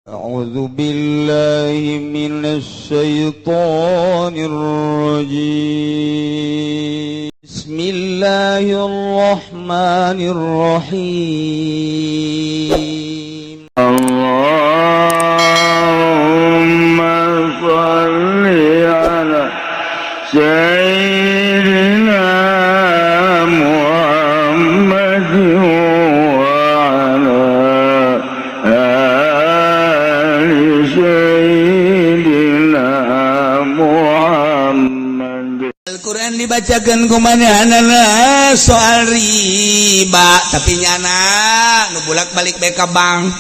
أعوذ بالله من الشيطان الرجيم. بسم الله الرحمن الرحيم. اللهم صل على سيدنا محمد وعلى آل سيدنا محمد. Al-Quran dibacakan kumanehanana soal riba, tapi nyana nu bolak-balik bae ka bank.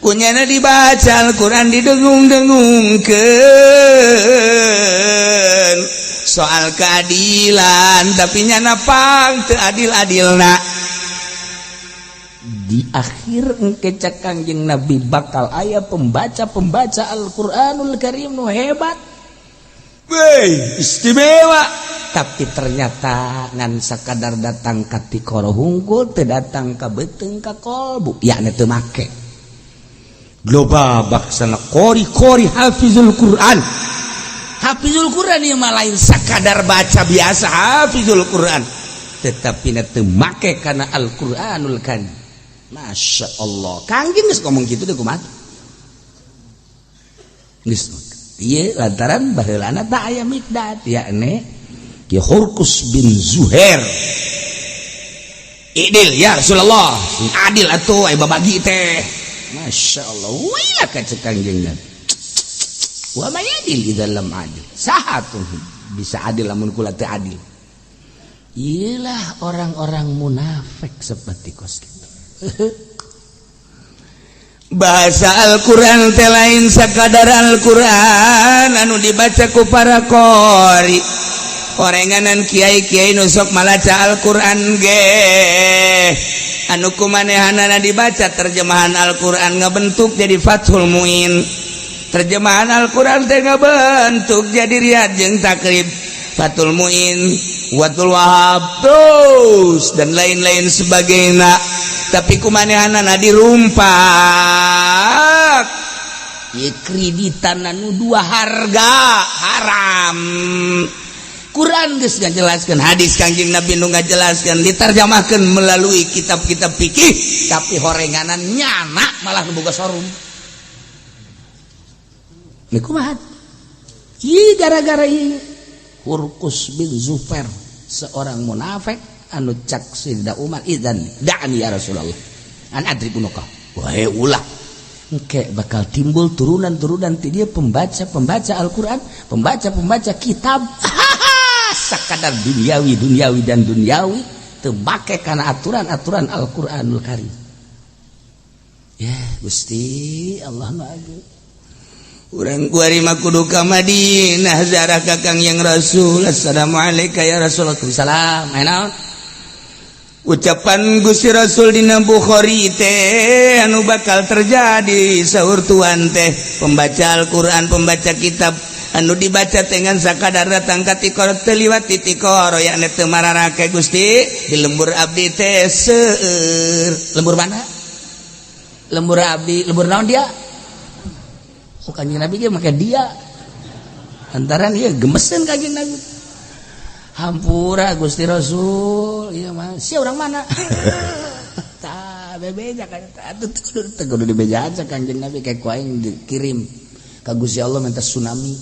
Kunyana dibaca Al-Quran, didengung-dengungkeun soal keadilan, tapi nyana pang teu adil-adilna. Di akhir engke, cek Kangjeng Nabi, bakal aya pembaca-pembaca Al-Qur'anul Karim nu hebat. Wey, istimewa. Tapi ternyata ngan sakadar datang ka tikoro hungkul, teu datang ka beuteung, ka kolbu, yakni teu make. Loba baksana qori-qori hafizul Quran. Hafizul Quran ieu mah lain sakadar baca biasa hafizul Quran, tetapi na teu make kana Al-Qur'anul Karim. Masya Allah, Kangjeng geus ngomong kitu deh, kumaha geus ieu? Lantaran baheulana tak aya Mikdad, yakni Ki Hurkus bin Zuhair. "Idil ya Rasulullah, sing adil atuh, aya babagi teh." Masya Allah, wila ka cek Kangjeng Nabi, "Wa ma yadil idza lam adil." Saha tuh bisa adil lamun kula teu adil? Iyalah, orang-orang munafik seperti kos gitu. Bahasa Al-Quran teh lain sakadar Al-Quran anu dibaca ku para qori, orenganan kiai-kiai nu sok malaca Al-Quran ge, anu kumanehanana dibaca terjemahan Al-Quran ngabentuk jadi Fathul Muin, terjemahan Al-Quran teh ngabentuk jadi Riyad jeung Takrib, Fathul Muin, Watul Wahab, terus dan lain-lain sebagainya, tapi kumanehanana dirumpak. Ieu kreditan anu dua harga haram. Quran geus ngajelaskeun, hadis Kangjeng Nabi nu ngajelaskeun, diterjemahkeun melalui kitab-kitab fikih, tapi horenganan nyana malah nu boga showroom. Ini kumaha? Ieu gara-gara ieu Hurkus bin Zufair, seorang munafik anu cak Sayyidina Umar, "Idzan da'ani ya Rasulullah an adrib unuka." Wahai, ulah, engke bakal timbul turunan-turunan ti dia pembaca-pembaca Al-Qur'an, pembaca-pembaca kitab sakadar duniawi, duniawi dan duniawi, teu make kana aturan-aturan Al-Qur'anul Karim. Ya Gusti Allah nu agung. Urang kuari mah kudu ka Madinah, ziarah ka Kangjeng Rasul. "Assalamualaikum ya Rasulullah." "Salam." Aya naon? Ucapan Gusti Rasul dina Bukhari teh anu bakal terjadi, saur tuan teh, pembaca Al-Qur'an, pembaca kitab anu dibaca dengan sakadar datang ka tikoro, teu liwat ti tikoro, yakni teu mararake. "Gusti, di lembur abdi teh seueur." "Lembur mana?" "Lembur abdi." "Lembur naon dia?" Oh, Kanjeng Nabi ge make dia lantaran ieu gemeseun Kanjeng Nabi. "Hampura, Gusti Rasul, ieu mah." "Sia urang mana?" Tah, bebeja kan atuh, teu kudu dibejaan sa Kanjeng Nabi. Kayak ku aing dikirim ka Gusti Allah minta tsunami,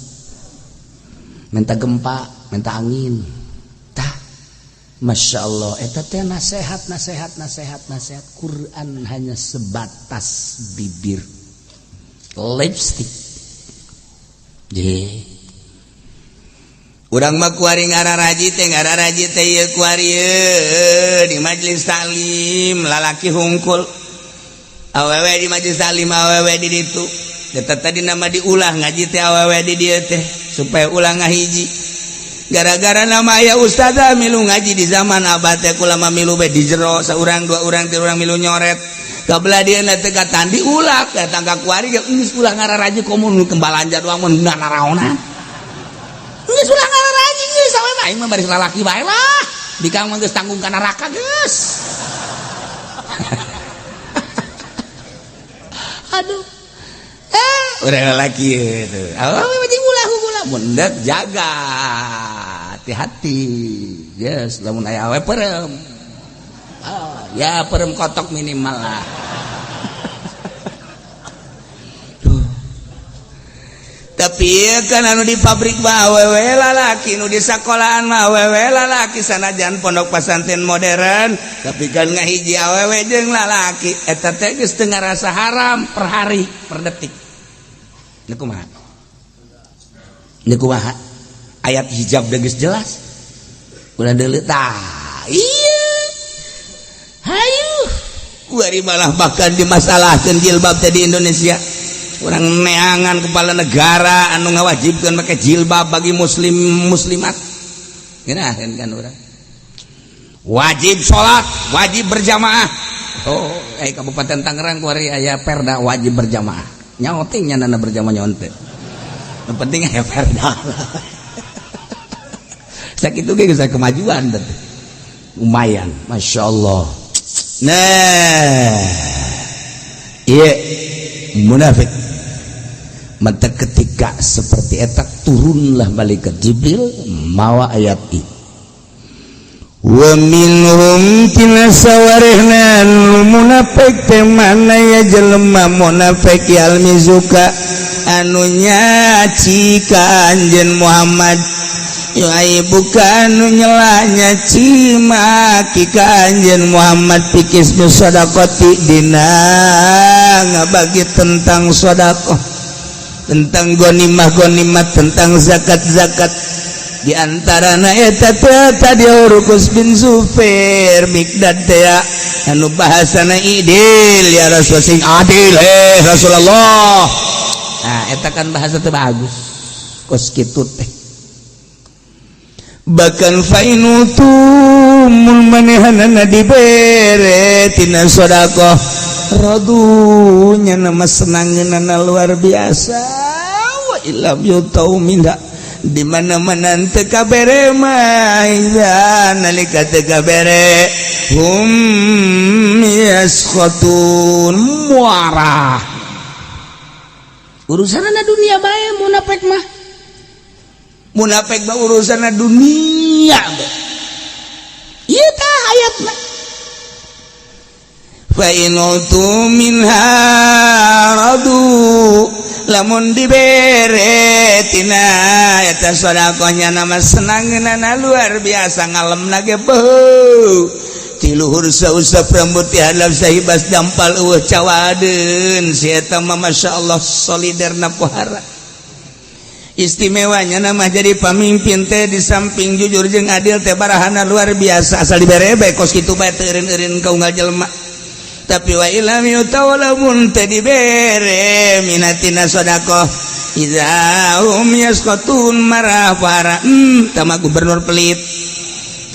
minta gempa, minta angin. Tah, Masya Allah, eta teh nasehat, nasehat, nasehat, nasehat. Quran hanya sebatas bibir, lipstick. Je. Urang mah kuari ngararaji teh, ngararaji teh ieu kuari di majelis taklim lalaki hungkul, awewe di majelis taklim awewe di ditu. Eta tadi nama diulah ngaji teh awewe di dieu teh supaya ulah ngahiji. Gara-gara nama aya ustazah milu ngaji di zaman abah teh, kulama milu be di jero saurang, dua orang, tilu orang milu nyoret. Kabelah dia teh kataan diulah datang ka kuari ge geus ulah ngararaji, komo nu balanja doang mun naraonan. Geus ulah ngararaji, geus awe mah, aing mah baris lalaki bae lah. Bikang mah geus tanggung ka neraka geus. Aduh, eh, udah lagi itu. Ulah ulah mundak, jaga hati-hati. Yes, lamun aya awe perem. Oh, ya perem kotok minimal lah. Duh. Tapi kan anu di pabrik mah awewe lalaki, nu di sekolahan mah awewe lalaki, sanajan pondok pesantren modern, tapi kan ngahiji awewe jeung lalaki, eta teh geus teu ngarasa haram per hari, per detik. Ini kumaha? Ini kumaha? Ayat hijab geus jelas. Ulah deuleu tah. Iya. Hayu. Kuari malah bahkan dimasalahkeun jilbab teh di Indonesia. Urang neangan kepala negara anu ngawajibkeun make jilbab bagi muslim muslimat. Ngeunaheun kan urang. Wajib salat, wajib berjamaah. Oh, Kabupaten Tangerang kuari aya perda wajib berjamaah. Nyaoting nya nana berjamaah nyaon teh. Nu penting aya perda. Sakitu ge geus kemajuan teh. Lumayan, Masya Allah. Nah, iya munafik. Maka ketika seperti eta turunlah malaikat Jibril mawa ayat ini. Wa minhum tina sawarehna munafik teh mana ya jelema munafik yalmizuka anu nyaci ka anjeun Muhammad, yu'aibuka anu nyela nyaci maki ka anjeun Muhammad, fi qismi shadaqati dina ngabagi tentang sedekah, tentang gonimah gonimah, tentang zakat zakat. Di antarana eta teh tadi Urukus bin Zubair, Mikdad teh anu bahasana idil ya Rasul, sing adil eh Rasulullah. Nah, eta kan bahasa teh bagus kos kitu teh. Bahkan fainutu mun manehanana dibere tina sedekah radunya nama senangeunana luar biasa, wa illam yutau minha di mana-mana teu kabere mah, nalika teu kabere hum yaskhatun, muarah. Urusanna dunia bae munafik mah, munafik mah urusanna dunia bae. Ieu tah ayatna, fa in utu minha radu, lamun dibere tina eta sedekahnya nama senangeunana luar biasa, ngalemna ge beuh ti luhur sausap rambut ti handap sahibas dampal eueuh cawadeun si eta mah. Masyaallah, soliderna pohara. Istimewanya nama jadi pamimpin teh di samping jujur jeung adil teh barahana luar biasa, asal dibere bae kos kitu bae teu eureun-eureun ka unggal jelema. Tapi wa ilam yutau, lamun teu dibere minha tina sedekah, idza hum yaskhatun, marah para. Tama gubernur pelit,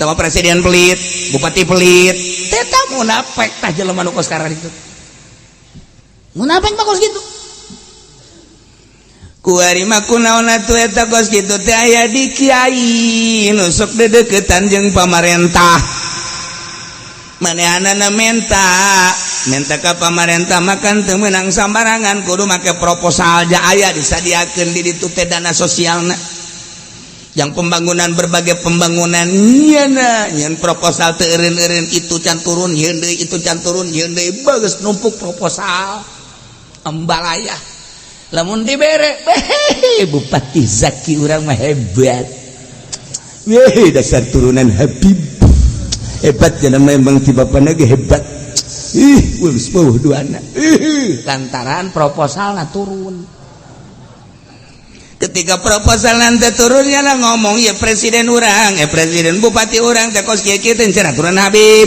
tama presiden pelit, bupati pelit, teta munafik tah jelema nu kos itu. Munafik mah kos kitu. Kuari mah kunaon atuh eta kos kitu teh aya di kiai nu sok dedeketan jeung pamarentah. Manehanana menta menta ka pamarentah makan teu meunang sambarangan, kudu make proposal ja aya disadiakeun di ditu teh dana sosialna yang pembangunan, berbagai pembangunan nyana nyen proposal teu eureun-eureun, itu can turun yeun deui, itu can turun yeun deui, bagus numpuk proposal ambalaya. Lamun dibere, beh, Bupati Zaki urang mah hebat. Weh, dasar turunan Habib hebat ya, memang ti bapana ge hebat. Ih, geus beuh duana. Ih, lantaran proposalna turun. Ketika proposal nanti turunnya lah ngomong ya presiden urang, eh, presiden, bupati urang teh kos kieu kieu teh cenah turun Habib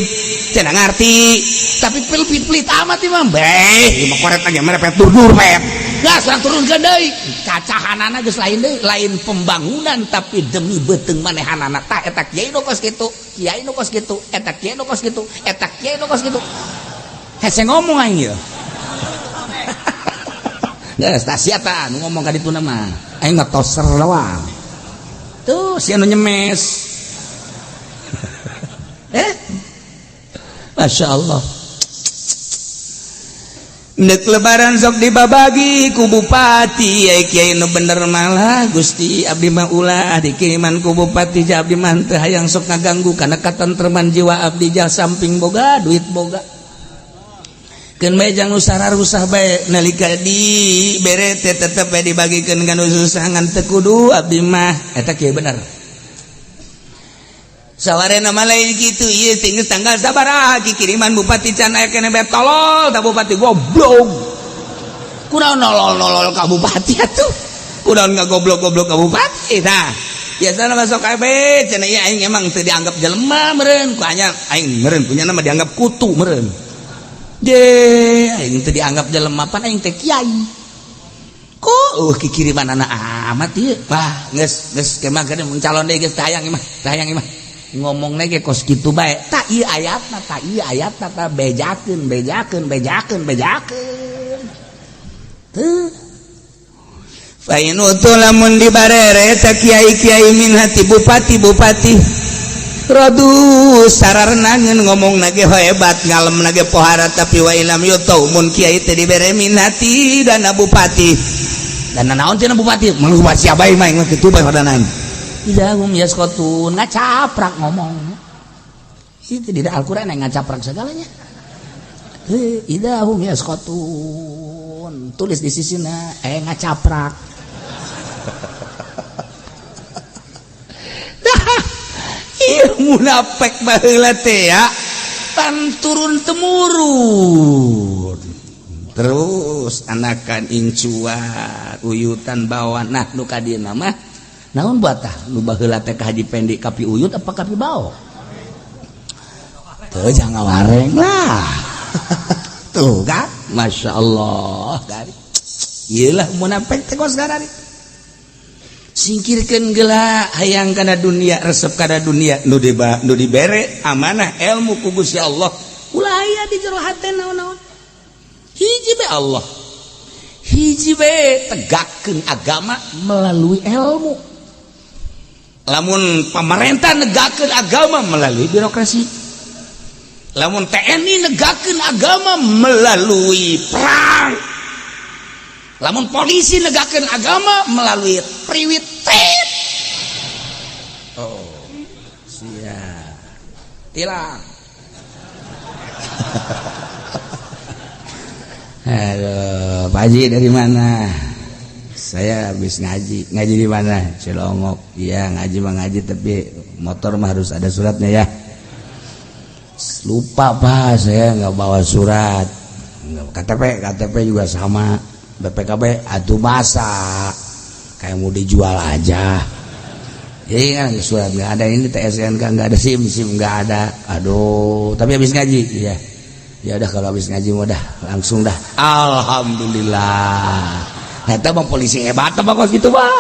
cenah ngarti, tapi pelit pelit amat imah beh, ieu mah koret aja merepet dur pet gas urang turun deui cacahanana geus lain deui, lain pembangunan tapi demi beuteung manehanana. Tah, eta kiai nu kos kitu, kiai nu kos kitu, eta kiai nu kos kitu, eta kiai nu kos kitu. Hese ngomong aing ieu. Geus tah sia tah nu ngomong ka ditu mah. Aing mah toser doang. Tuh si anu nyemes. Eh? Masya Allah. Nek lebaran sok dibabagi ku bupati, ai kiai nu bener malah Gusti abdi mah ulah dikiriman ku bupati, ja abdi mah teu hayang sok ngaganggu kana katentreman jiwa abdi, ja samping boga duit boga. Keun bae jang nu sararusah bae, nalika di bere teh tetep bae dibagikeun ka nu susah, ngan teu kudu abdi mah. Eta kiai bener. Sawarena mah lain kitu, ieu teh geus tanggal sabaraha kiriman bupati can aya keneh bae, tolol ta bupati goblok. Kunaon nolol-nolol ka bupati atuh? Kunaon ngagoblok-goblok ka bupati tah? Biasana masuk kabeh cenah ieu aing emang teu dianggap jelema meureun, ku anya aing meureun punya nama dianggap kutu meureun. Je aing teu dianggap jelema pan aing teh kiai. Kok kikiriman anak amat ieu? Wah, geus geus kemah geuning mun calon deui geus teu hayang ieu mah, teu hayang ieu mah. Ngomong ge kos kitu bae. Tak ieu ayatna, tak ieu ayatna, tak bejakeun, bejakeun, bejakeun, bejakeun. Teu. Fa in utu lamun dibarere ta kiai-kiai min hati bupati-bupati radu sararnangeun, ngomong nage hebat, ngalem nage pohara, tapi wa ilam yutau mun kiai teh dibere min hati dana bupati, dana naon cenah bupati mah bupati siapa mah mah kitu bae hodanan. Idahum yaskotun, ngacaprak ngomong itu di Al-Qur'an yang ngacaprak segalanya. Idahum yaskotun, tulis di sisina ngacaprak. Iya munafik baheula teh ya pan turun temurun terus anakan incuan uyutan bawa. Nah, nu ka dieu mah naon buat tah nu baheula teh ka Haji Pendi kapi uyut apa kapi bao tuh, jangan wareng lah tuh kan. Masya Allah, gari iyalah munafik teh kos garari. Singkirkeun geula hayang kana dunia, resep kana dunia. Nu diba, nu dibere amanah ilmu ku Gusti Allah ulah aya di jero hate naon-naon. Hiji be Allah, hiji be tegakkeun agama melalui ilmu. Lamun pemerintah negakeun agama melalui birokrasi, lamun TNI negakeun agama melalui perang, lamun polisi negakeun agama melalui priwit tit. Oh sia tilang. Aduh, Pak Haji dari mana? Saya habis ngaji. Ngaji di mana? Cilongok. Iya, ngaji mah ngaji, tapi motor mah harus ada suratnya ya. Lupa Pak, saya nggak bawa surat. KTP, KTP juga sama. BPKB, aduh masa kayak mau dijual aja. Iya kan surat nggak ada, ini TSNK nggak ada, SIM, SIM nggak ada. Aduh, tapi habis ngaji, iya. Ya udah kalau habis ngaji mau dah langsung dah. Alhamdulillah. Eta mah polisi hebat apa kos gitu mah.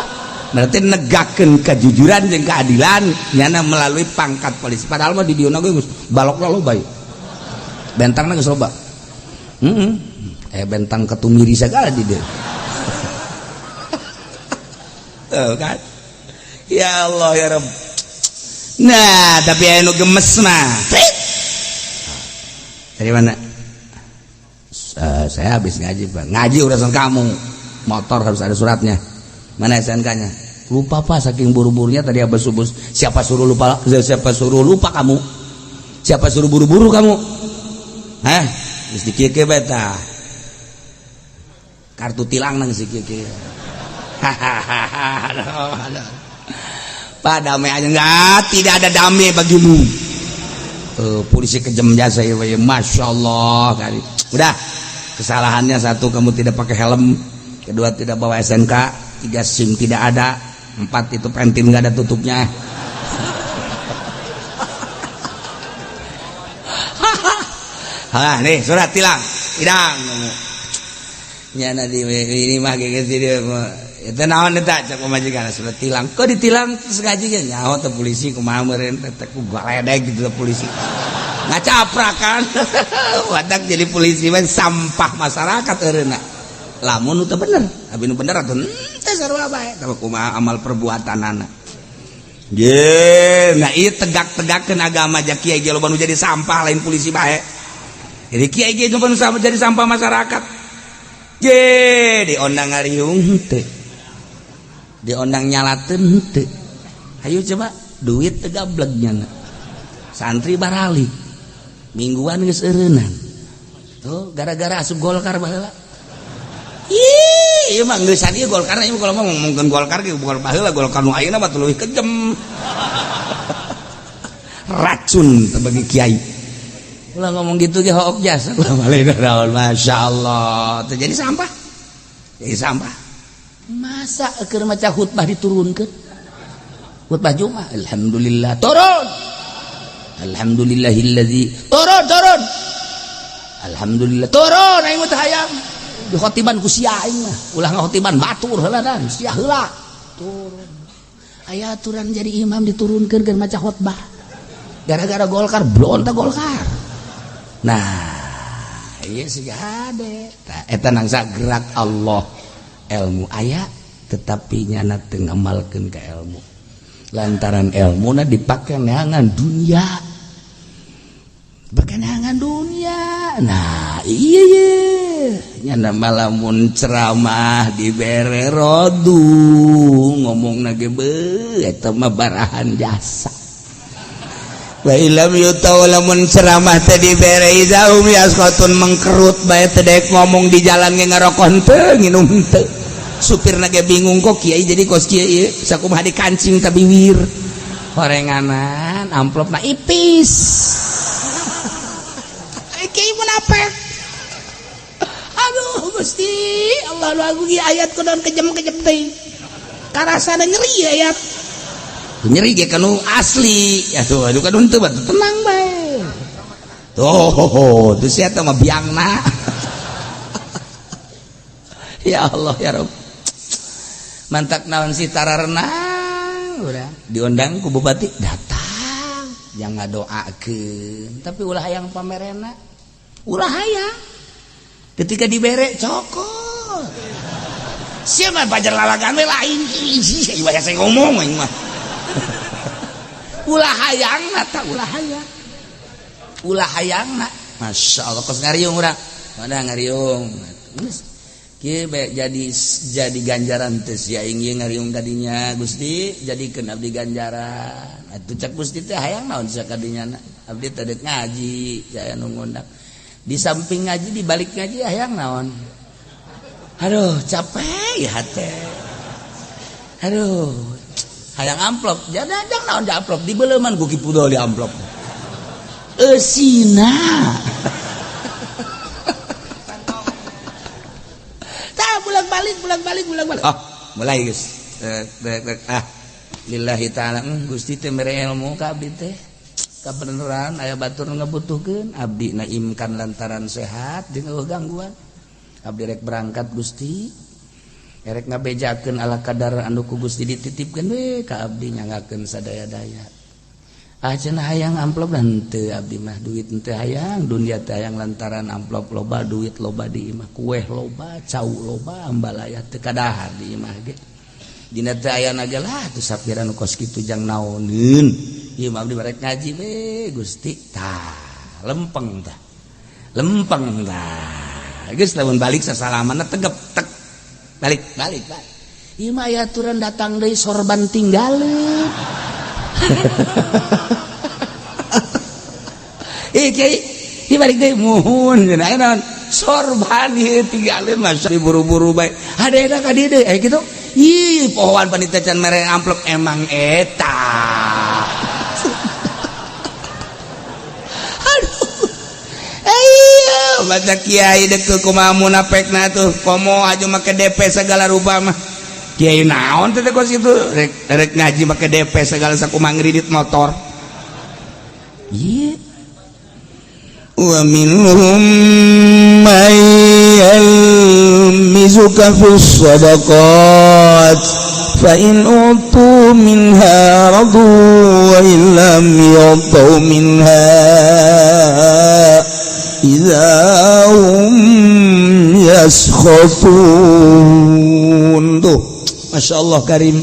Berarti negakeun kejujuran jeung keadilan nyana melalui pangkat polisi. Padahal mah di dieu ge geus balokna loba ieu. Bentangna geus loba. Heeh. Bentang ketumiri segala di dieu. Tuh kan. Ya Allah ya Rabb. Nah, tapi aya nu gemes mah. Dari mana? Saya habis ngaji, Pak. Ngaji urusan kamu. Motor harus ada suratnya. Mana SNK-nya? Lupa Pak, saking buru-burunya tadi habis subuh. Siapa suruh lupa? Siapa suruh lupa kamu? Siapa suruh buru-buru kamu? Hah? Geus dikieu bae tah. Kartu tilang nang si kieu. Hahaha. Pak, damai aja enggak? Tidak ada damai bagimu. Polisi kejam jasa ya, Masya Allah kali. Udah, kesalahannya satu, kamu tidak pakai helm, kedua tidak bawa SNK, tiga SIM tidak ada, empat itu pentil nggak ada tutupnya. Hah, nih surat tilang, tidang. Nyana di ini mah kayak gitu. Itu naon eta cak pamajikan surat tilang. Kok ditilang terus ngaji ge nyaho teh polisi kumaha meureun teh ku galedeg gitu polisi. Ngacaprak kan. Wadak jadi polisi mah sampah masyarakat eureunna. Lamun teu bener, abi nu bener atuh teh sarua bae tah kumaha amal perbuatanana. Ye, nah ieu tegak-tegakeun agama ja kiai ge loba nu jadi sampah lain polisi bae. Jadi kiai ge loba nu jadi sampah masyarakat. Ye, diondang ngariung henteu. Diondang nyalateun henteu. Ayo coba duit teu gableg nya. Santri baralik. Mingguan geus eureunnan. Tuh gara-gara asup Golkar baheula. Ih, ieu mah geusan ieu Golkar ieu kalau mah ngomongkeun Golkar ge bukan baheula Golkar nu ayeuna mah leuwih kejem. Racun teh bagi kiai. Ulah ngomong gitu ge hook jasa. Ulah balik naon masyaallah. Teh jadi sampah. Jadi sampah. Masa keur maca khutbah diturunkeun? Khutbah Jumat, alhamdulillah turun. Alhamdulillahillazi turun turun. Alhamdulillah turun aing mah teu hayang. Dikhotiban ku sia aing mah. Ulah ngakhotiban batur heula dan sia heula. Turun. Aya aturan jadi imam diturunkeun keur maca khutbah. Gara-gara Golkar blonta Golkar. Nah, iya sih hade. Eta nangsa gerak Allah ilmu aya tetapi nyana teu ngamalkeun ka ilmu. Lantaran ilmuna dipake neangan dunia. Dipake neangan dunia. Nah, iya ye. Nyana malamun ceramah dibere rodu ngomongna ge beuh eta mah barahan jasa. Wa ilam yutau lamun ceramah teh dibere izahum yasqatun mengkerut bae teh daek ngomong di jalan ge ngarokok henteu nginum henteu. Supirna ge bingung kok kiai jadi kos kieu ieu sakumaha dikancing ka biwir. Horenganan amplopna ipis. Kiai munafik. Aduh Gusti, Allah lu agung ieu ayat kunaon kejem-kejem teh. Karasana nyeri ayat. Nyeri ge kanu asli atuh aduh kanu henteu batu tenang bae. Tuh, tuh sia teh mah biangna. Ya Allah ya Rabb. Mantak naon si tararenang urang diundang ku bupati datang yang ngadoakeun tapi ulah hayang pamerena. Ulah hayang. Ketika dibere cokot. Sia mah pajar lalagan we lain. Ih, ieu saya ngomong aing mah. Ulah hayang ta ulah hayang ulah hayang na Masya Allah kos ngariung urang mana ngariung geus kieu bae jadi ganjaran teh sia aing ieu ngariung kadinya Gusti jadikeun abdi ganjaran atuh cak Gusti teh hayang naon sia kadinya na abdi teh deuk ngaji saya nu ngundang di samping ngaji di balik ngaji hayang naon aduh capek ya hate aduh hayang amplop jangan naon di amplop di beleuman ku Ki Pudol di amplop eusina tah bolak-balik bolak-balik bolak-balik oh mulai geus ah lillahi ta'ala Gusti teh mere ilmu ka abdi teh kabeneran aya batur ngabutuhkeun abdi naimkan lantaran sehat jeung eueuh gangguan abdi rek berangkat Gusti erek ngabejakeun ala kadar anu ku Gusti dititipkeun we ka abdi nyangakeun sadaya-daya. Ah cenah hayang amplop dan teu abdi mah duit teu hayang dunia teu hayang lantaran amplop loba duit loba di imah kueh loba cau loba ambalaya teu kadahar di imah ge. Dina teu aya ge lah teu sapira nu kos kitu jang naoneun. Ieu mah abdi barek ngaji we Gusti tah lempeng tah. Lempeng tah. Geus lamun balik sasalamanna tegep tek balik balik balik ieu mah aya aturan datang deui sorban tinggalin. Ih kiai ieu balik deui muhun cenah aya naon sorban ieu tinggalin mah buru-buru bae hadena ka dieu deui aya kitu ih pohoan panitia can mere amplop emang eta. Aduh ayo mata kiai dek kumaha munafekna tuh komo aja make DP segala rupa mah kiai naon teh kos kitu rek ngaji make DP segala sakumaha ngridit motor. Ieu wa minhum may yalmizuka fis shadaqat fa in utu minha radu wa in lam yu'tu minha idza hum yaskhatun. Tuh Masya Allah karim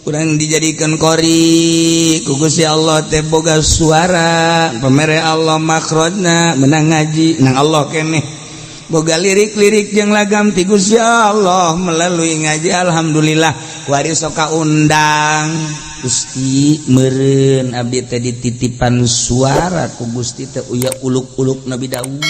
urang dijadikan qori ku Gusti Allah teh boga suara pamere Allah makhrajna menang ngaji nang Allah keneh Boga lirik-lirik jeung lagam ti Gusti Allah melalui ngaji. Alhamdulillah, kuari sok undang Gusti. Meureun abdi teh dititipan suara ku Gusti teh, uya uluk-uluk Nabi Daud.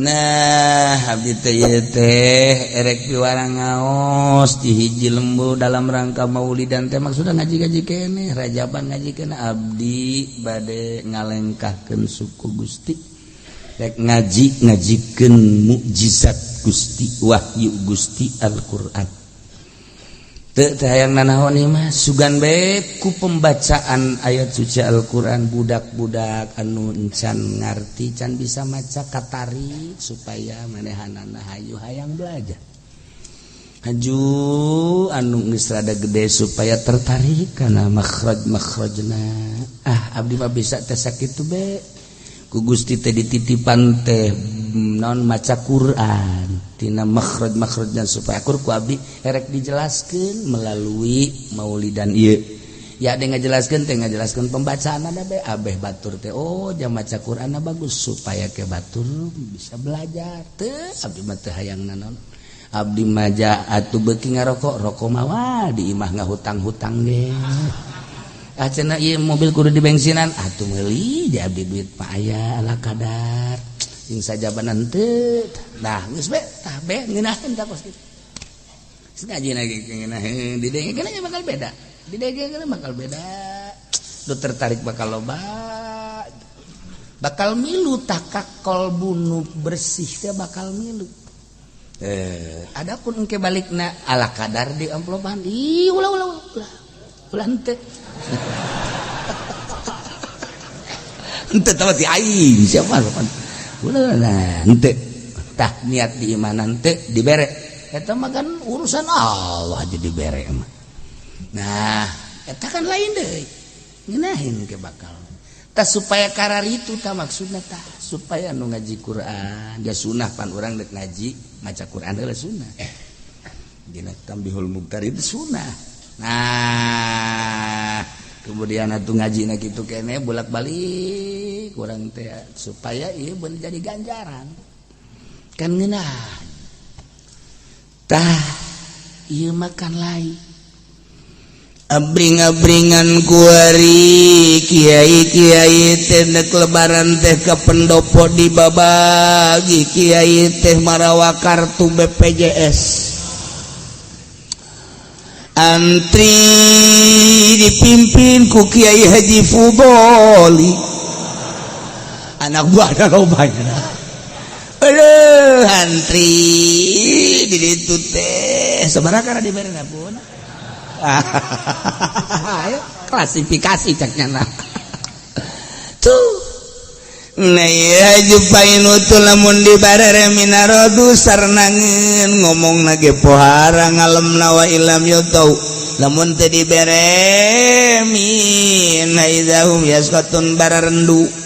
Nah, abdi teh ieu teh erek piwarang ngaos di hiji lembur dalam rangka maulidan teh, maksudna ngaji-ngaji keneh, rajaban ngaji keneh. Abdi bade ngalengkahkeun suku Gusti, rek ngaji, ngajikeun mukjizat Gusti, wahyu Gusti, Al-Qur'an. Teu teh hayang nanaon ieu mah, sugan bae ku pembacaan ayat suci Al-Qur'an budak-budak anu encan ngarti, can bisa maca, katarik supaya manehanana hayu hayang belajar. Haju anu geus rada gede supaya tertarik kana makhraj-makhrajna. Ah, abdi mah bisa teh sakitu be. Ku Gusti teh dititipan teh non maca Quran tina makhraj makhrajna supaya akur ku abdi, erek dijelaskeun melalui maulidan ieu ya. Ada ngajelaskeun teh, ngajelaskeun pembacaan ada be abeh batur teh, oh, jam maca Quran bagus supaya ke batur bisa belajar teh. Abdi mah teu hayang naon, abdi maja atuh beuki ngarokok, rokok mawa di imah, ngahutang-hutang ge. Ah, cenah ieu mobil kudu dibensinan, atuh meuli di abdi, duit pak aya ala kadar jeung sajabanan teu. Nah, geus be tah be ngeunaheun tah kos kitu. Geus ngaji lagi ngeunaheun, didengekeun aja bakal beda, didengekeun bakal beda, lu tertarik, bakal loba, bakal milu. Tah, kolbu nu bersih teh bakal milu. Eh, adapun engke balikna ala kadar di amplopan, ih, ulah, ulah, ulah, ulah, henteu henteu tahu ti aing siapa. Ulah lah, henteu tah niat di imanan teu dibere, eta mah kan urusan Allah aja dibere mah. Nah, eta kan lain deui, ngeunahin ke bakal tah supaya karar itu tah maksudna tah supaya nu ngaji Quran dia sunah pan urang dek ngaji maca Quran heula sunah, dina Tambihul Muhtar itu sunah. Nah, kemudian atuh ngaji na kitu keneh bolak-balik urang teh supaya ieu beun jadi ganjaran kan ngeunah tah. Ieu mah kan lain, abring-abringan kuari kiai-kiai teh nek lebaran teh ke pendopo dibabagi, kiai teh marawa kartu BPJS, antri dipimpin ku Kiai Haji Fudoli, anak buah lobanya. Aduh, antri di ditu teh sabaraha kana dibere pun. Ayo klasifikasi caknya. Nah, tuh. Nah, lamun dibarere minarodu sarnangeun ngomong nage pohara ngalemna wa ilam yutau, lamun teu dibere min idahum yaskatun bararendu.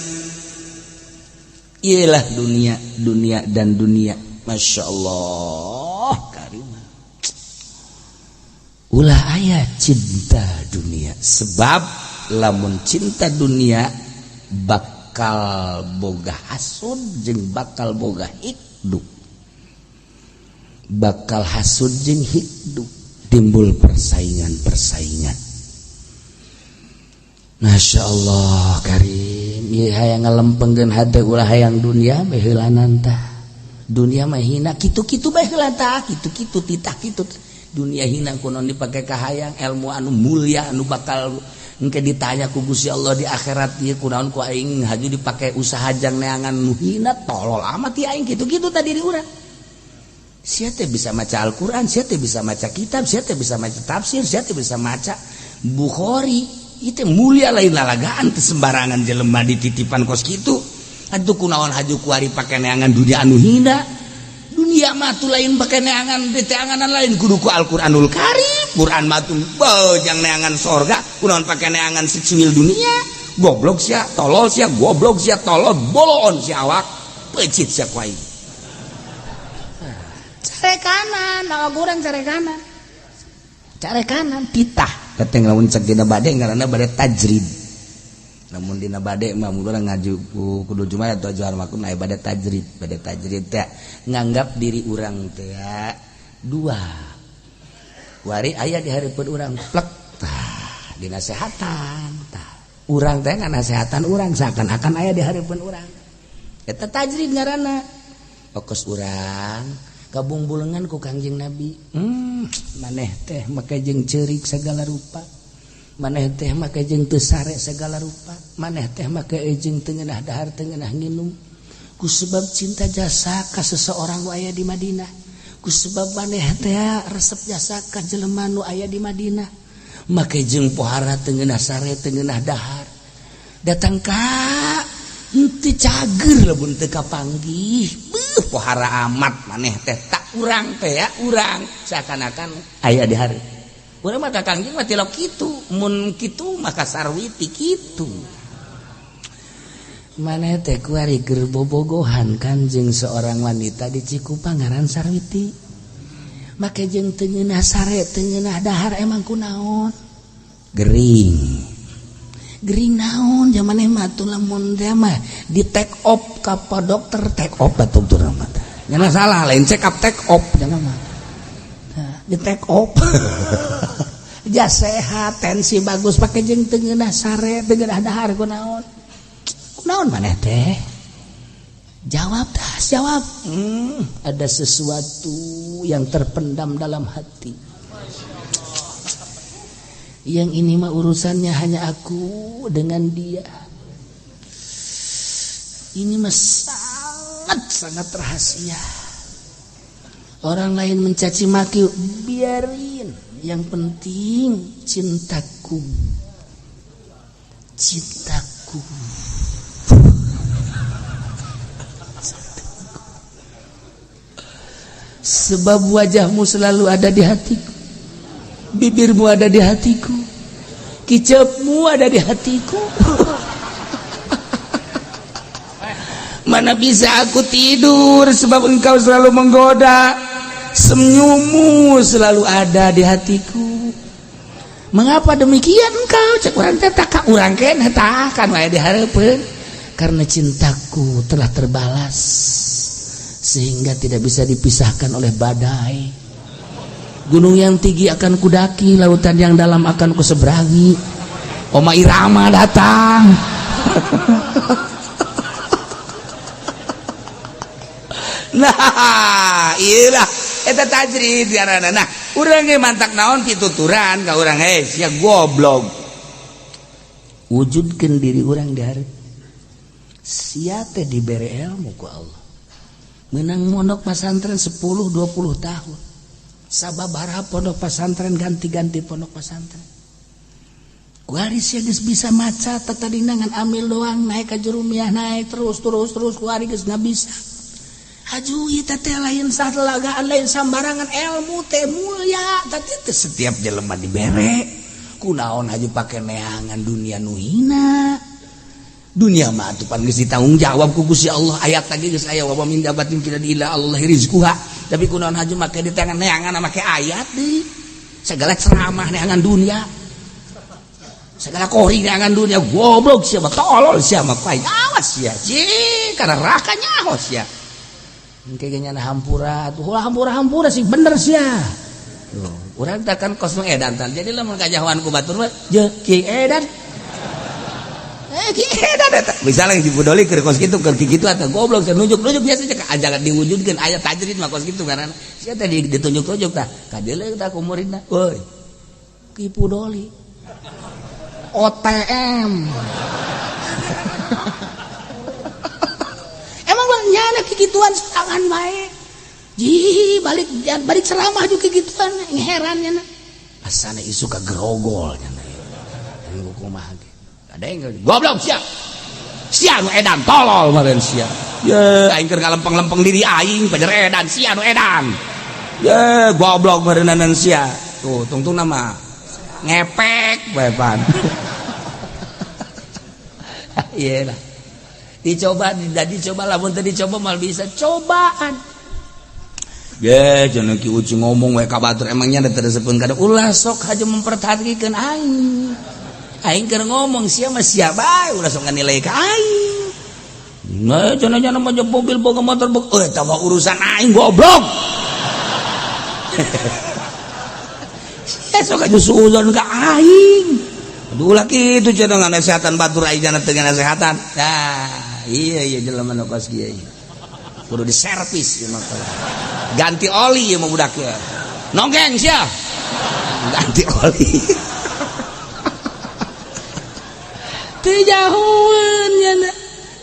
Iyalah, dunia, dunia dan dunia. Masya Allah karimah, ulah aya cinta dunia, sebab lamun cinta dunia bakal boga hasud jeung bakal boga hikdu, bakal hasud jeung hikdu, timbul persaingan-persaingan. Masya Allah karim. Ieu hayang ngalempengkeun hate, ulah hayang dunia bae heulanan tah. Dunia mah hina, kitu-kitu bae heula tah, kitu-kitu titah kitu. Dunia hina, kunaon dipake kahayang ilmu anu mulia anu bakal engke ditanya ku Gusti Allah di akhirat ieu, kunaon ku aing haju dipake usaha jang neangan nu hina? Tolol amat ti aing, kitu-kitu tadi di urang. Sia teh bisa maca Al-Qur'an, sia teh bisa maca kitab, sia teh bisa maca tafsir, sia teh bisa maca Bukhari. Itu mulia, lain lalagaan, teu sembarangan jelema dititipan kos kitu. Atuh kunaon haju kuari pake neangan dunia anu hina? Dunia mah tuh lain pake neangan, diteanganan lain, kudu ku Al-Qur'anul Karim. Quran mah tuh jang neangan sorga, kunaon pake neangan secuil dunia? Goblok sia, tolol sia, goblok sia, tolol, bolon sia, awak pecit sia ku aing. Care kanan, awak urang care kanan, care kanan titah. Kateng lamun cek dina bade ngaranna bade tajrid. Namun dina bade mah urang ngaji kudu Jumat atau juhar makum aya bade tajrid. Bade tajrid teh nganggap diri urang teh dua. Wari aya di hareupeun urang plek tah dinasehatan tah. Urang teh nganasehatan urang seakan-akan aya di hareupeun urang. Eta tajrid ngaranna. Okos urang kabungbulengan ku Kangjeng Nabi. Maneh teh make jeung ceurik segala rupa. Maneh teh make jeung teu sare segala rupa. Maneh teh make jeung teu ngeunah dahar teu ngeunah nginum. Ku sebab cinta jasa ka seseorang nu aya di Madinah. Ku sebab maneh teh resep jasa ka jelema nu aya di Madinah. Make jeung pohara teu ngeunah sare teu ngeunah dahar. Datang ka henteu cager lamun teu kapanggih. Beuh pohara amat maneh teh tak urang teh ya urang seakan-akan aya di hari. Urang mah ka Kangjeng mah tilok kitu, mun kitu maka sarwiti kitu. Maneh teh kuari keur bobogohan kanjeng seorang wanita di Cikupa ngaran Sarwiti. Make jeung teu ngeunah sare teu ngeunah dahar emang kunaon? Gering. Gering naon jaman mah atuh lamun teh mah di take off ka pa dokter take off atuh urang mah. Nya salah lain check up take off jangan mah. Di take off. Ja sehat, tensi bagus pake jeung teu ngeunah sare, teu ngeunah dahar kunaon? Kunaon maneh teh? Jawab dah, jawab. Ada sesuatu yang terpendam dalam hati. Yang ini mah urusannya hanya aku dengan dia. Ini mah sangat-sangat rahasia. Orang lain mencaci maki, biarin. Yang penting cintaku. Cintaku. Sebab wajahmu selalu ada di hatiku. Bibirmu ada di hatiku. Kicepmu ada di hatiku. Mana bisa aku tidur sebab engkau selalu menggoda. Senyummu selalu ada di hatiku. Mengapa demikian engkau? Cek urang teh tak urang keneh tah kan wae dihareupeun. Karena cintaku telah terbalas sehingga tidak bisa dipisahkan oleh badai. Gunung yang tinggi akan kudaki, lautan yang dalam akan kuseberangi. Oma Irama datang. Nah, iyalah eta tajrid ngaranna. Nah, urang ge mantak naon pituturan ka urang sia goblok. Wujudkeun diri urang di hareup. Sia teh dibere ilmu ku Allah. Menang mondok pesantren 10 20 tahun. Sababaraha pondok pesantren ganti-ganti pondok pesantren. Kuari sia geus bisa maca tatadina ngan amil doang naik ka jurumiah naik terus terus terus kuari geus ngabisa. Haju ieu teh lain salagaan lain sambarangan ilmu teh mulia teh teh setiap jelema dibere. Kunaon haju pake neangan dunia nu hina. Dunia mah atuh pan geus ditanggung jawab ku Gusti Allah. Ayat lagi geus aya wa min dabatin fil illa Allah rizquha. Tapi kunaon haju make di tangan neangan make ayat deui. Segala ceramah neangan dunia. Segala kori neangan dunia goblok sia mah tolol sia mah awas sia. Cing kana neraka nyaho sia. Engke ge nyana hampura atuh hampura-hampura sih bener sia. Tuh, urang teh kan kos edan tan. Jadi lamun kajahoan ku batur mah je ki edan. Ki edan eta. Misalnya si Budoli keur kos kitu keur kitu atuh goblok sia nunjuk-nunjuk biasa cek ajaran diwujudkeun aya tajrid mah kos kitu karena sia teh ditunjuk-tunjuk tah. Kadeuleu tah ku muridna. Woi. Ki Budoli. OTM. Emang bang nyana kikituan serangan bae. Ji balik balik ceramah juga kikituan heran nyana. Asana isu ka grogol nyana. Anu kumaha ge. Ada yang goblok sia. Sia nu edan tolol meureun sia. Ye aing keur ngalempeng-lempeng diri aing pajar edan sia nu edan. Ye goblok meureunana sia. Tuh tungtungna mah ngepek bae pan. Ieu lah. Dicoba tidak dicoba lamun teu dicoba mal bisa cobaan. Ge cenah Ki Uci ngomong we ka batur emangnya da teu resepkeun kada ulah sok haja mempertahankeun aing. Aing keur ngomong sia mah sia bae ulah sok nilai ka aing. Nah, cenah-cenah mah mobil boga motor boga. Eta mah urusan aing goblok. Sia sok aja suuzon ka aing. Aduh ulah kitu cenah ngasehatan batur aing cenah teu ngasehatan. Nah, iya iya jelema nu kos kieu. Kudu diservis ieu mah. Ganti oli ieu mah budak ieu. Nonggeng sia. Ganti oli. Teu jauheun nya.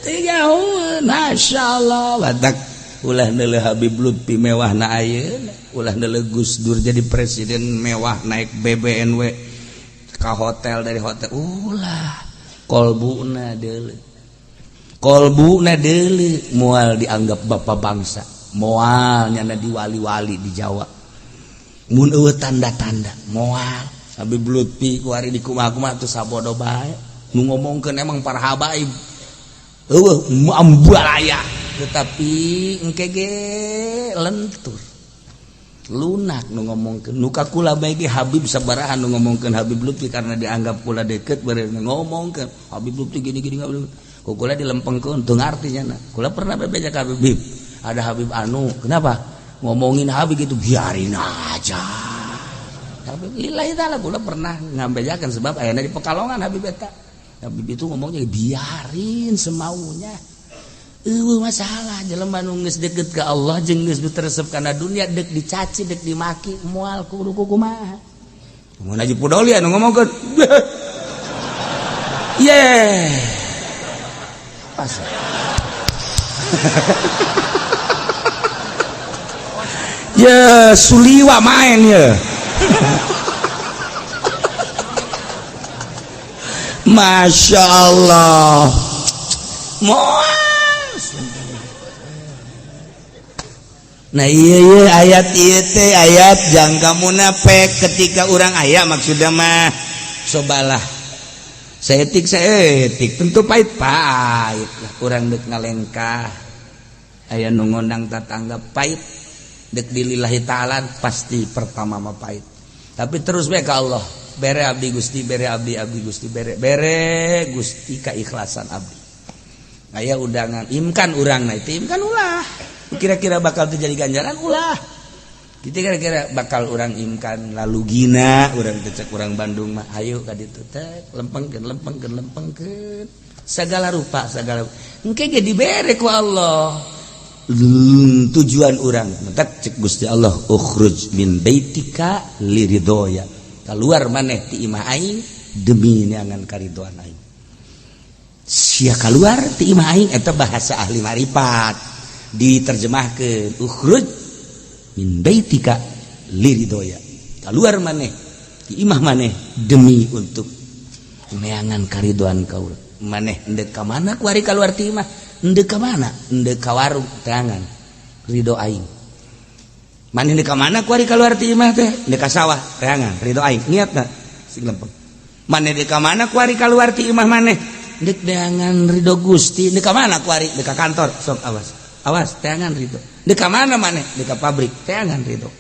Teu jauheun. Masyaallah batak ulah neuleuh Habib Lutfi mewah na ayeuna, ulah neuleuh Gus Dur jadi presiden mewah naik BBNW ka hotel dari hotel ulah kolbuna deuleuh. Kolbuna deuleuh moal dianggap bapak bangsa, moal nyana diwali-wali di Jawa. Mun eueuh tanda-tanda moal Habib Lutfi ku ari di kumaha-kumaha teu sabodo bae. Nu ngomongkeun emang para habaib eueuh ambalaya tetapi engke ge lentur lunak nu ngomongkeun nu ka kula bae ge Habib sabaraha nu ngomongkeun Habib Lutfi karena dianggap kula deket beureun ngomongkeun Habib Lutfi gini-gini ku kula dilempengkeun teu ngarti nya. Kula pernah bebeja ka Habib, ada Habib anu kenapa ngomongin Habib gitu biarin aja. Habib lillahi taala kula pernah ngambejakeun sebab ayana di Pekalongan Habib eta. Habib itu ngomongnya biarin semaunya. Eueuh masalah jelema nu geus deket ka Allah jeung geus teresep kana dunia deuk dicaci deuk dimaki moal kudu kumaha. Mun Haji Pudoli anu ngomongkeun. Ye. Pas. Ya suliwa main ya. Masya Allah. Nah iya iya ayat iya teh ayat jangka munafik ketika orang ayat maksudnya mah sobalah seetik seetik tentu pahit pahit lah kurang dek ngalengkah aya nu ngondang tatangga pahit dek dilillahi ta'ala pasti pertama mah pahit tapi terus bae ka Allah bere abdi Gusti bere abdi abdi Gusti bere bere Gusti keikhlasan abdi aya undangan imkan urang nah itu imkan ulah kira-kira bakal terjadi ganjaran ulah kita kira-kira bakal orang imkan lalu gina orang tecek orang Bandung mah ayo ka ditu teh lempengkeun lempengkeun lempengkeun segala rupa segala engke ge dibere ku Allah tujuan orang mentak cek Gusti Allah ukhruj min baitika liridhoya keluar maneh ti imah aing demi neangan karidoan aing sia keluar ti imah aing eta bahasa ahli marifat diterjemahkeun ukhruj min baitika liridhoya keluar maneh ti imah maneh demi untuk neangan karidoan kaula maneh endek ka mana kuari keluar ti imah endek ka mana endek ka warung teangan ridho aing maneh endek ka mana kuari keluar ti imah teh endek ka sawah teangan ridho aing niatna sing lempeng maneh endek ka mana kuari keluar ti imah maneh endek neangan ridho Gusti endek ka mana kuari endek ka kantor sok awas awas teangan ridho endek ka mana maneh endek ka pabrik teangan ridho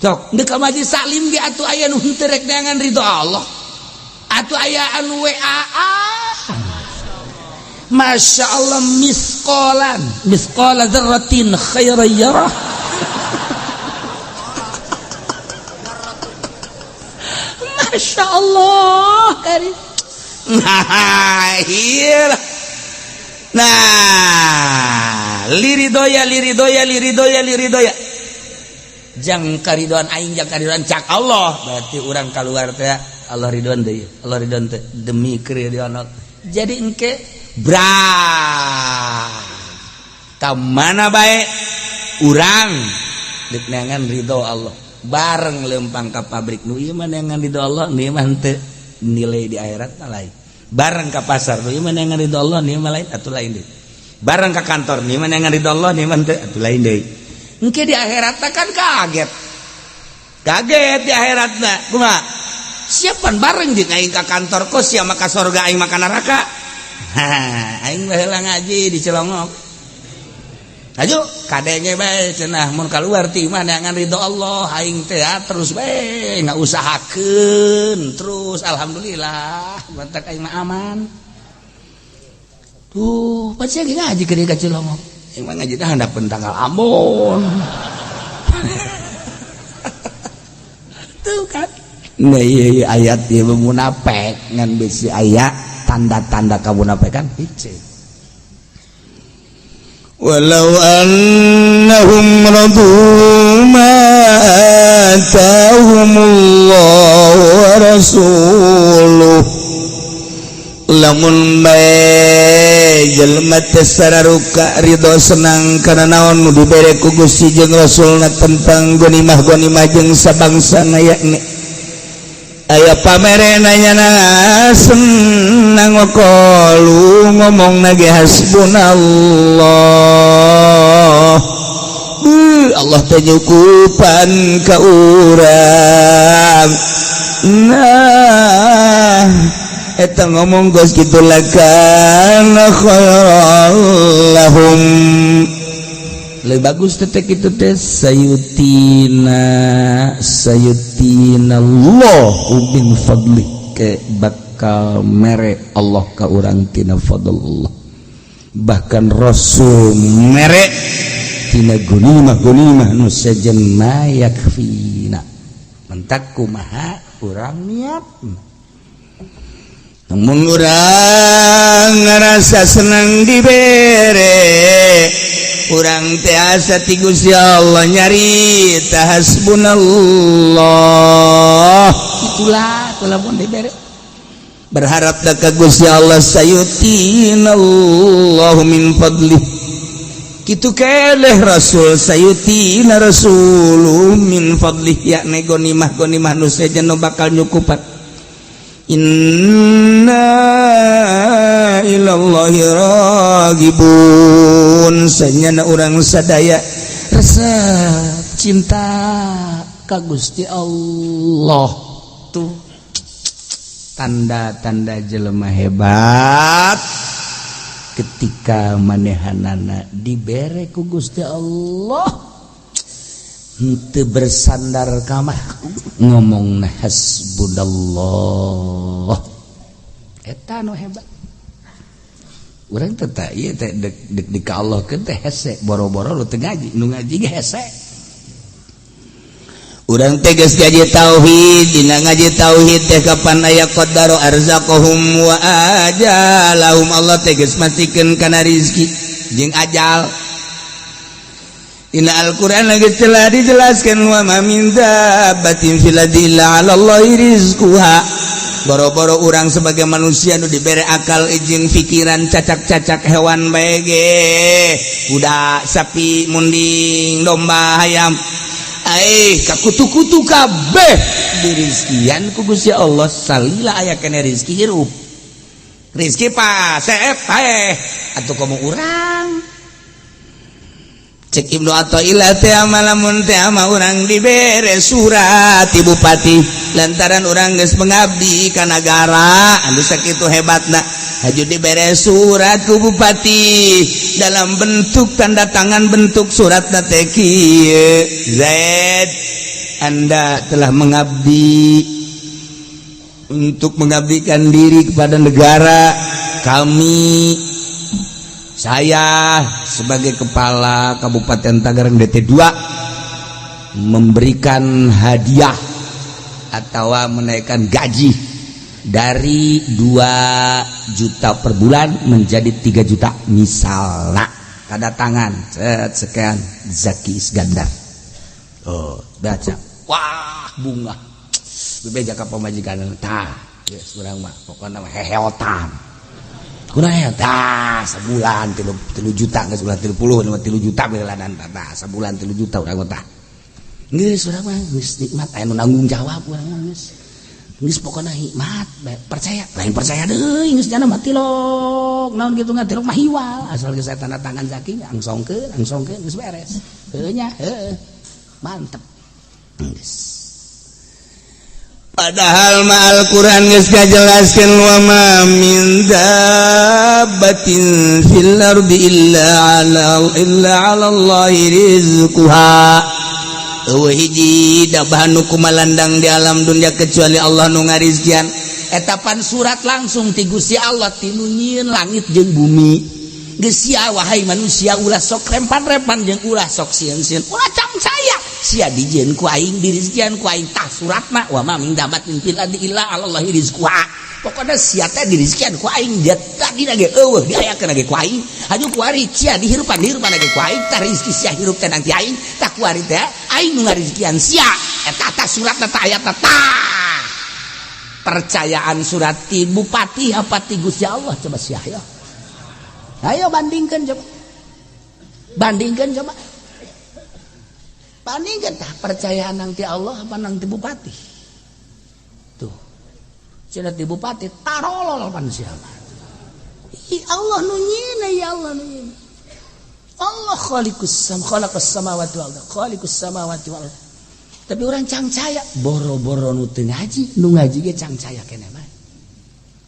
sok endek ka majlis taklim ge atuh aya nu henteu rek neangan ridho Allah atuh aya anu WA. Masya Allah misqalan misqala dzarratin khairan yarah. Masya Allah karim. Nah iyalah. Nah liridoya liridoya liridoya liridoya jang karidoan aing jang karidoan cak Allah berarti urang keluar teh Allah ridhoan deui Allah ridhoan teh demi keridoan Allah. Jadi engke bra ka mana bae urang deuk neangan ridho Allah bareng lempang ka pabrik nu ieu mah neangan ridho Allah nu ieu mah henteu nilai di akhirat mah lain bareng ka pasar nu ieu mah neangan ridho Allah nu ieu mah lain atuh lain deui bareng ka kantor nu ieu mah neangan ridho Allah nu ieu mah henteu atuh lain deui engke di akhirat kan kaget kaget di akhiratna kumaha siapan bareng jeung aing ka kantor kos sia mah ka sorga aing mah ka neraka. Aing baheula ngaji di Cilongok. Ayo kadenge bae cenah mun kaluar ti imah neangan ridho Allah aing teh terus bae ngausahakeun terus alhamdulillah mantak aing mah aman. Tuh, pasti lagi ngaji ke dia kecil ngomong. Aing mah ngaji dah handapeun tanggal Ambon. Tuh kan. Nah iya, ayat ieu munafik ngan bisi aya tanda-tanda kamunafikan hiji. Walau annahum radu ma atahumullahu wa rasuluh lamun bae jelema teh sararuka ridho senang kana naon nu dibere ku Gusti jeung Rasulna tentang gonimah-gonimah jeung sabangsana yakni aya pamere nanya na senang waqalu ngomong nage hasbunallah. Allah teh nyukupan ka urang. Nah eta ngomong geus kitu lakana khairal lahum lebih bagus teh kitu teh sayutina sayutina Allahu min fadli ke bakal mere Allah ka urang tina fadl Allah bahkan Rasul mere tina gunimah gunimah nu sejen ma yakfina mentak kumaha urang niat. Namun urang ngerasa senang dibere urang teh asa ti Gusti Allah nyari hasbunallah itulah lamun dibere berharap ka Gusti Allah sayutinallahu min fadlih kitu keleh Rasul sayutina Rasulu min fadlih yakni gonimah gonimah nu sejen nu bakal nyukupan. Inna ilallahi ragibun sanyana urang sadaya resep cinta ka Gusti Allah tuh tanda-tanda jelema hebat ketika manehanana dibere ku Gusti Allah henteu bersandar ka mah ngomong hasbunallah eta nu hebat. Urang teh tah ieu teh dek di ka Allah keun teh hese boro-boro nu teu ngaji nu ngaji ge hese. Urang teh geus ngaji tauhid dina ngaji tauhid teh kapan aya qadar arzaqahum wa ajalahum Allah teh geus mastikeun kana rizki jeung ajal. Dina Al-Qur'an lagi telah dijelaskan wa ma min dabbatin fil ardi illa 'ala Allahi rizquha. Boro-boro urang sebagai manusia nu dibere akal jeung pikiran cacak-cacak hewan bae ge kuda, sapi, munding, domba, hayam aih ka kutu-kutu kabeh dirizkian ku Gusti Allah salila aya kene rizki hirup. Rizki pasep paeh atuh komo urang. Cek Ibnu Athaillah teh lamun teh ama urang dibere surat ti bupati lantaran urang geus mengabdi ka nagara anu sakitu hebatna haju dibere surat ku bupati dalam bentuk tanda tangan bentuk suratna teh kieu Zaid Anda telah mengabdi untuk mengabdikan diri kepada negara kami. Saya sebagai kepala Kabupaten Tangerang DT2 memberikan hadiah atau menaikkan gaji dari 2 juta per bulan menjadi 3 juta misalnya tanda tangan set sekian Zaki Iskandar. Oh, baca. Wah, bunga. Bebeja ka pamajikan tah. Geus urang mah pokona mah heheotan. Kurang ya tah sebulan 3 juta geus bulan 30 3 juta belanan tah sebulan 3 juta urang mah tah. Geus urang mah geus nikmat aya nu nanggung jawab urang mah geus. Geus pokona hikmat percaya lain percaya deui geus jana mah tilok naon kitu ngatilok mah hiwal asal geus tanda tangan Zaki angsongkeun angsongkeun geus beres. Heuh nya heuh. Mantep. Geus. Padahal ma Al-Qur'an geus ngajelaskeun wa ma min dabbatin fil ardi illa 'ala Allahi rizquha. Eueuh hiji dabah nu kumalandang di alam dunia kecuali Allah nu ngarizkian. Eta pan surat langsung ti Gusti Allah ti nu nyieun langit jeung bumi. Geus sia wahai manusia ulah sok rempan-rempan jeung ulah sok sieun-sieun. Ulah cangcaya. Sia dijieun ku aing dirizkian ku aing tah suratna wa ma min dabbatin fil ardi illa 'alallahi rizquha. Pokona sia teh dirizkian ku aing dia tadi lagi eueuh diayakeun lagi ku aing. Haju kuari sia dihirupan dihirupan lagi ku aing tah rizki sia hirup teh nanti aing tah kuari teh aing nu ngarizkian sia. Eta tah suratna tah ayatna tah. Percayaan surat ti bupati apa ti Gusti Allah coba sia ayo. Ayo bandingkan coba. Bandingkan coba. Bandingkan tah percayaan nang ti Allah apa nang ti bupati. Tuh. Cenah ti bupati tarolol pan siapa. I Allah nu nyieun ya Allah nu nyieun. Allah khaliqus sam khalaqas samawati wal ardh, khaliqus samawati wal ardh. Tapi orang cangcaya boro-boro nu teu ngaji, nu ngaji ge cangcaya keneh mah.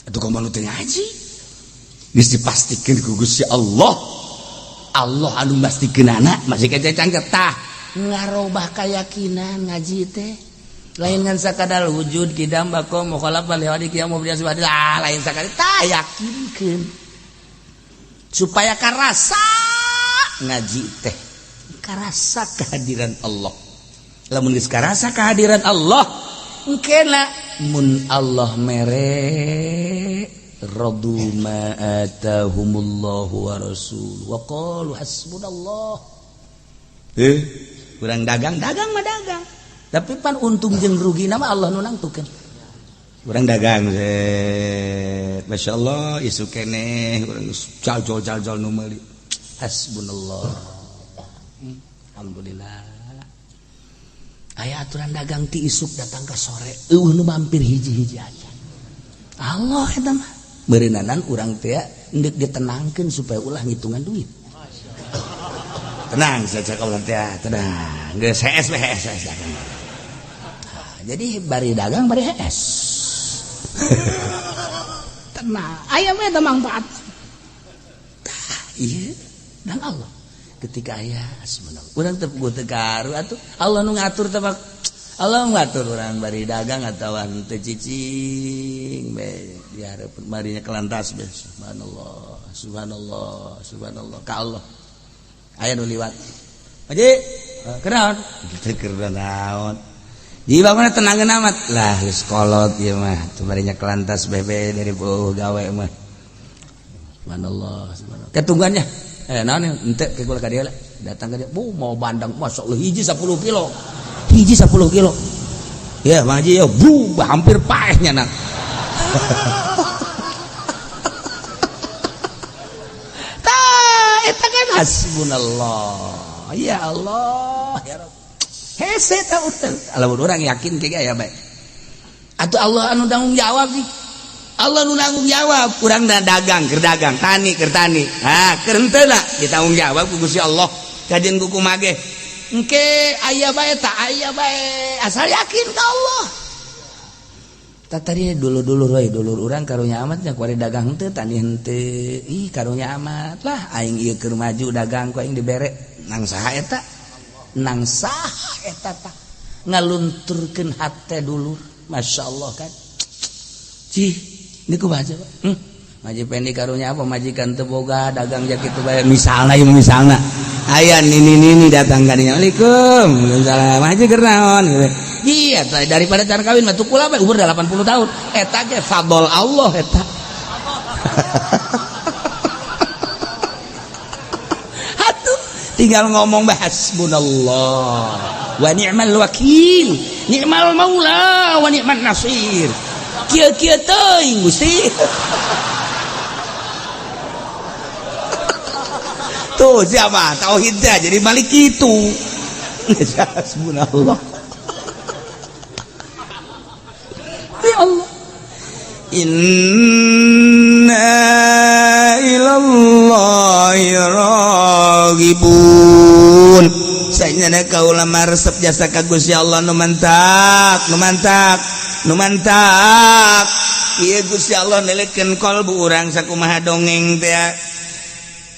Atuh komo nu teu ngaji. Geus dipastikeun ku Gusti Allah. Allah anu mastikeunana masih kece cangcaya tah ngarobah keyakinan ngaji teh. Lain ngan sakadar wujud kidam bako mukhalafah li hadi qiyam mubdi subhanallah lain sakadar tah yakinkeun. Supaya karasa ngaji teh karasa kehadiran Allah. Lamun geus karasa kehadiran Allah engkena mun Allah mere radu ma atahumullahu wa rasul wa qalu hasbunallah. Kurang dagang dagang mah dagang tapi pan untung jeung rugi nama Allah nu nangtukeun. Urang dagang set masyaallah isuk keneh urang jaljol-jaljol nu meuli hasbunallah alhamdulillah. Aya aturan dagang ti isuk datang ke sore eueuh nu mampir hiji-hiji aja. Allah eta mah beureunanan urang teh endek ditenangkeun supaya ulah ngitungan duit. Tenang saja kalau teh tenang geus hees we hees dagang. Jadi bari dagang bari hees. Tenang aya mah eta manfaat. Tah ieu dan Allah ketika aya hasbunallah urang teu puguh teu karu atuh Allah nu ngatur teh Allah ngatur urang bari dagang atawa teu cicing be di hareupeun marinya kelantas be subhanallah subhanallah subhanallah ka Allah aya nu liwat haji kunaon teu keur naon di bangunna tenangeun amat lah geus kolot ieu mah teu barinya kelantas bebe dari beuh gawe mah subhanallah subhanallah ketungguannya naon ente ke kula ka dieu datang ka dia bu mau bandang masuk hiji 10 kilo hiji 10 kilo ya Bang Haji ya bu hampir paehnya nak. Tah eta kan hasbunallah ya Allah ya Rabb hese ta urang lamun urang yakin ke aya bae atuh Allah anu tanggung jawab sih. Allah nu nanggung jawab urang dagang keur dagang tani keur tani ha keur henteu ditanggung jawab ku Gusti Allah kajeun ku kumage engke aya bae ta aya bae asal yakin ka Allah. Tah tadi dulur-dulur we dulur urang karunya amat nya kuari dagang henteu tani henteu ih karunya amat lah aing ieu keur maju dagang ku aing dibere nang saha eta nang saha eta tah ngalunturkeun hate dulur masyaallah kan cih niku baca Pak. Maji pendi karunya apa majikan teu boga dagang ja kitu bae misalna ieu misalna aya nini-nini datang ka dinya Assalamualaikum waalaikumsalam haji keur naon iya daripada can kawin mah tukul bae umur 80 tahun eta ge fadl Allah eta. Atuh tinggal ngomong bae hasbunallah wa ni'mal wakil ni'mal maula wa ni'man nasir kieu-kieu teuing Gusti. Tuh siapa tauhidnya jadi balik itu. Hasbunallah. Ya Allah. Inna ilallahi raghibun. Nyana kaula mah resep jasa ka Gusti Allah nu mantak, nu mantak, nu mantak. Ieu Gusti Allah nelekeun kolbu urang sakumaha dongeng teh.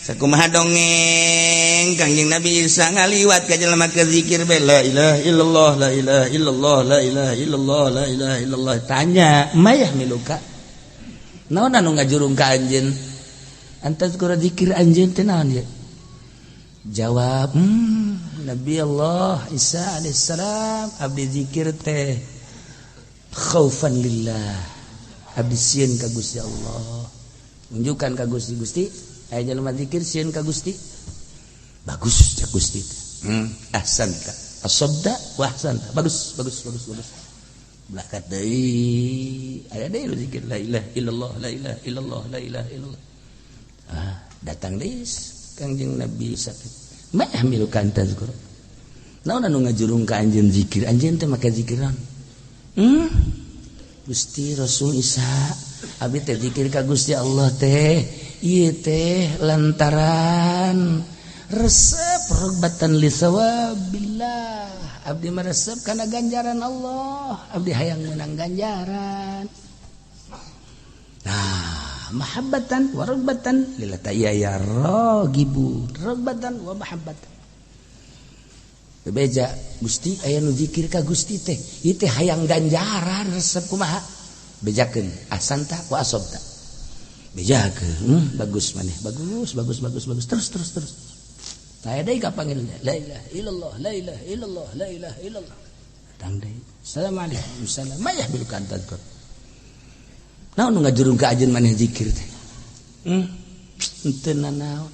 Sakumaha dongeng Kangjeng Nabi Isa ngaliwat ka jelema keur zikir bae, la ilaha illallah, la ilaha illallah, la ilaha illallah, la ilaha illallah. Tanya, "Ma yahmiluka?" Naon anu ngajurung ka anjeun? An tazkura, zikir anjeun teh naon ieu? Jawab, Nabi Allah Isa alaihissalam, abdi zikir teh khaufan lillah, abdi sieun ka Gusti Allah. Unjukkan ka Gusti. Gusti, aya jelema zikir sieun ka Gusti. Bagus ya Gusti. Ahsanta, asabta wa ahsanta. Bagus, bagus, bagus, bagus. Belakat deui, aya deui nu zikir la ilaha illallah, la ilaha illallah, la ilaha illallah. Ah, datang deui Kangjeng Nabi Isa, "Ma yahmiluka an tazkur?" Naon anu ngajurung ka anjeun zikir? Anjeun teh make zikiran. Gusti Rasul Isa, abdi teh zikir ka Gusti Allah teh ieu teh lantaran resep, rogbatan li sawabillah. Abdi meresep kana ganjaran Allah, abdi hayang menang ganjaran. Nah, mahabbatan wa ragbatan lillah ya ya ragibu, ragbatan wa mahabbatan. Bebeja Gusti, aya nu zikir ka Gusti teh ieu teh hayang ganjaran, resep kumaha? Bejakeun, ahsanta wa asabta. Bejakeun, bagus maneh, bagus, bagus, bagus, bagus. Terus, terus, terus. Nah, deui kapanggil, la ilaha illallah, la ilaha illallah, la ilaha illallah. Datang deui, assalamualaikum, salam. "Ma yahmiluka an tadhkur?" Naon nu ngajurung ka anjeun maneh zikir teh? Henteu nanaon.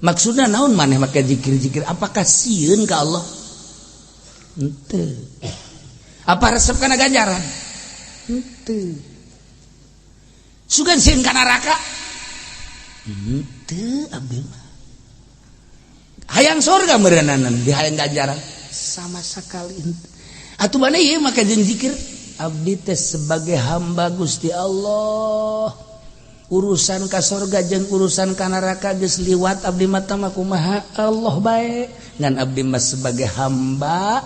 Maksudna naon maneh make zikir-zikir? Apakah sieun ka Allah? Henteu. Apa resep kana ganjaran? Henteu. Sugan sieun ka neraka? Henteu, abdi mah. Hayang sorga meureunana, di hayang ganjaran sama sekali henteu. Atuh mana ieu make jeung zikir? Abdi teh sebagai hamba Gusti Allah, urusan ka sorga jeung urusan ka neraka geus liwat abdi mah. Mah kumaha Allah bae, ngan abdi mah sebagai hamba,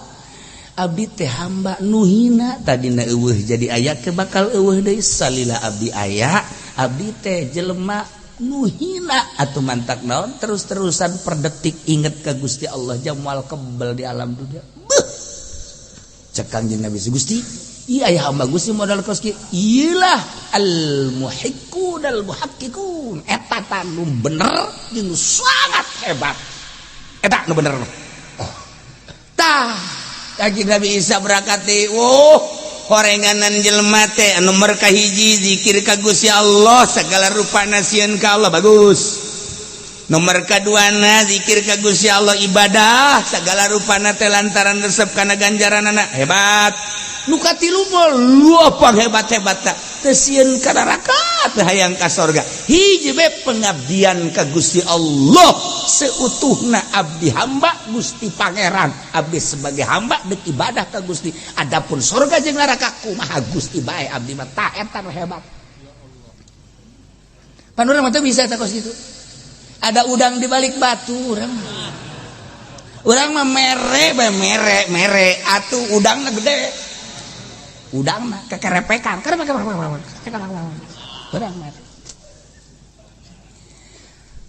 abdi teh hamba nu hina, tadina euweuh jadi aya, ke bakal euweuh deui. Salila abdi aya, abdi teh jelema nu hina. Atuh mantak naon terus-terusan per detik inget ka Gusti Allah, jamal kebel di alam dunia. Beuh, cek Kangjeng Nabi, "Gusti, iya ya, hamba Gusti modal kos kieu." Iyalah, al muhiqqun al muhaqqiqun, eta tah nu bener jeung nu sangat hebat, eta nu bener. Tah, Kanjeng Nabi Isa berangkat deui. Oh, horenganan jelema teh anu nomor kahiji zikir ka Gusti Allah segala rupana sieun ka Allah, bagus. Nomor kaduana zikir ka Gusti Allah ibadah segala rupana teh lantaran resep kana ganjaranana, hebat. Nu katilu mah lupa hebat-hebat, tak teu sieun ka neraka, teu hayang ka sorga, hiji be pengabdian ka Gusti Allah seutuhna. Abdi hamba Gusti Pangeran, abdi sebagai hamba dek ibadah ka Gusti, adapun sorga jeung neraka kumaha Gusti bae, abdi mah. Tah, eta nu hebat. Pan urang mah teu bisa eta kos kitu. Ada udang di balik batu. Urang mah, urang mah mere bae, mere mere, atuh udangna gede, udang mah kekerepekan, urang mah.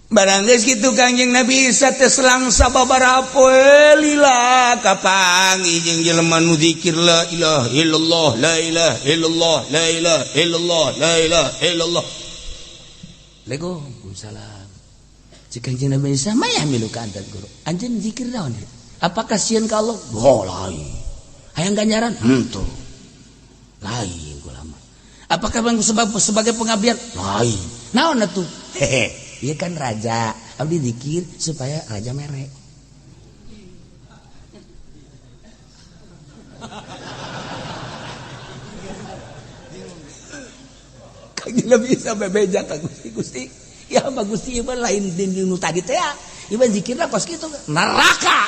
Barang geus kitu, Kangjeng Nabi Isa teh selang sababaraha poe lila kapanggih jeung jelema nu zikir la ilaha illallah, la ilaha illallah, la ilaha illallah, la ilaha illallah. Waalaikumsalam. Cek Kangjeng Nabi Isa, "Ma yahmiluka an tadhkur?" Anjeun zikir naon ieu? Apakah sieun ka Allah? Oh, lain. Hayang ganjaran? Henteu. Lain kula mah. Apakah bang sebab sebagai pengabdian? Lain. Naon atuh? Hehe. Iya kan raja, abdi zikir supaya raja mere. Kangjeng Nabi Isa bebeja ka Gusti, "Gusti, ya mah Gusti, ieu mah lain din nu tadi teh ya. Ieu mah zikirna kos kitu, neraka."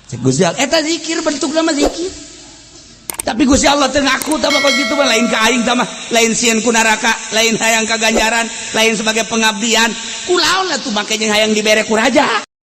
Cek Gusti Allah, eta zikir bentukna mah zikir. Tapi Gusti Allah teu ngaku tah mah kos kitu mah lain ka aing tah mah, lain sieun ku neraka, lain hayang ka ganjaran, lain sebagai pengabdian. Kulaon atuh make jeung hayang dibere ku raja.